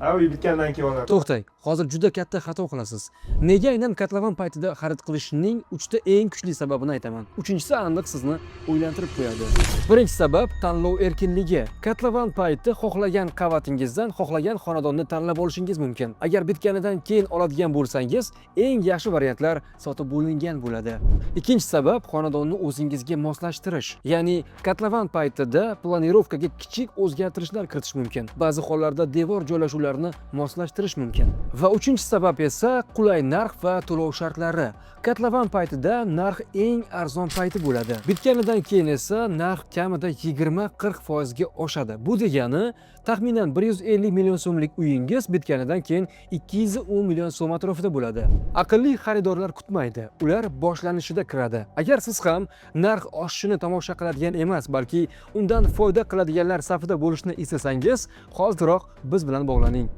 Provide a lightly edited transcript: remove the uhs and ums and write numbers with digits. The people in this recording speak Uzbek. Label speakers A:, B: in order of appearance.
A: Ha, uy bitgandan keyin oladi.
B: To'xtang, hozir juda katta xato qilasiz. Nega aynan kotlovan paytida xarid qilishning uchta eng kuchli sababini aytaman. Uchinchisi aniq sizni o'ylantirib qo'yadi. Birinchi sabab: tanlov erkinligi. Kotlovan payti xohlagan qavatingizdan xohlagan xonadonni tanlab olishingiz mumkin. Agar bitganidan keyin oladigan bo'lsangiz, eng yaxshi variantlar sotib bo'lingan bo'ladi. Ikkinchi sabab: xonadonni o'zingizga moslashtirish. Ya'ni kotlovan paytida планировка ga kichik o'zgartirishlar kiritish mumkin. Ba'zi hollarda devor joylashuvlarini moslashtirish mumkin. Va uchinchi sabab esa qulay narx va to'lov shartlari. Kotlovan paytida narx eng arzon payti bo'ladi. Bitganidan keyin esa narx kamida 20-40% ga oshadi. Bu degani, taxminan 150 million so'mlik uyingiz bitganidan keyin 210 million so'm atrofida bo'ladi. Aqlli xaridorlar kutmaydi. Ular boshlanishida kiradi. Agar siz ham narx oshishini tomosha qiladigan emas, balki undan foyda qiladiganlar safida bo'lishni istasangiz, hoziroq biz bilan bog'laning.